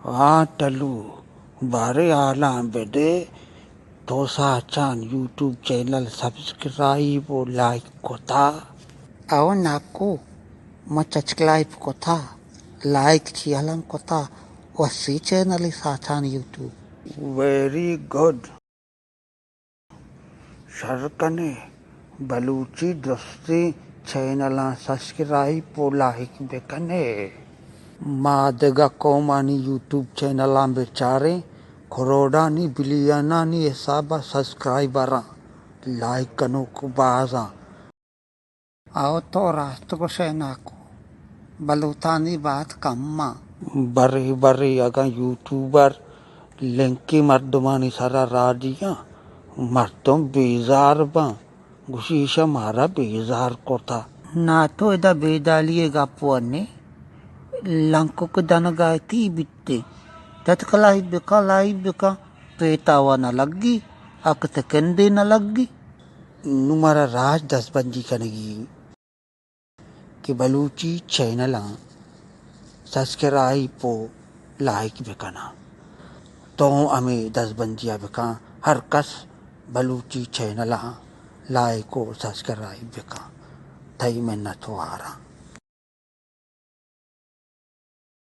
ہاں ٹلو، بارے حالاں بدے، تو ساچان یوٹیوب چینل سبسکرائب و لائک کتا؟ او ناکو، ما سبسکرائب کتا، لائک چیالان کتا، وسی چینل ساچان یوٹیوب۔ Very good. شر کنے، بلوچی درستیں چینلاں سبسکرائب و لائک بکنے۔ ما دگہ قومانی یوٹیوب چینلاں بچاریں، کروڑانی بلیونانی حسابا سبسکرائبراں، لائک کنوک بازاں۔ او تو راست گوشئے ناکو، بلوتانی بات کم آں۔ برے برے اگاں یوٹیوبر لنکیں مردمانی سرا راجیاں، مردم بیزار باں، گوشی ایشا مارا بیزار کتا۔ نا تو ادا بیدالی ء گپ ورنے، لنکک دنگا تی بیتے، تتک لائیو بکا، لائیو بکا، پیتاوا نہ لگی، اک سکندے نہ لگی۔ نوں مارا راج دزبندی کنگی کہ بلوچی چینلاں سبسکرائب و لائک بکناں۔ تو ہمے دزبندیا بکن، ہر کس بلوچی چینلاں لائک و سبسکرائب بکن۔ تئی منت واراں۔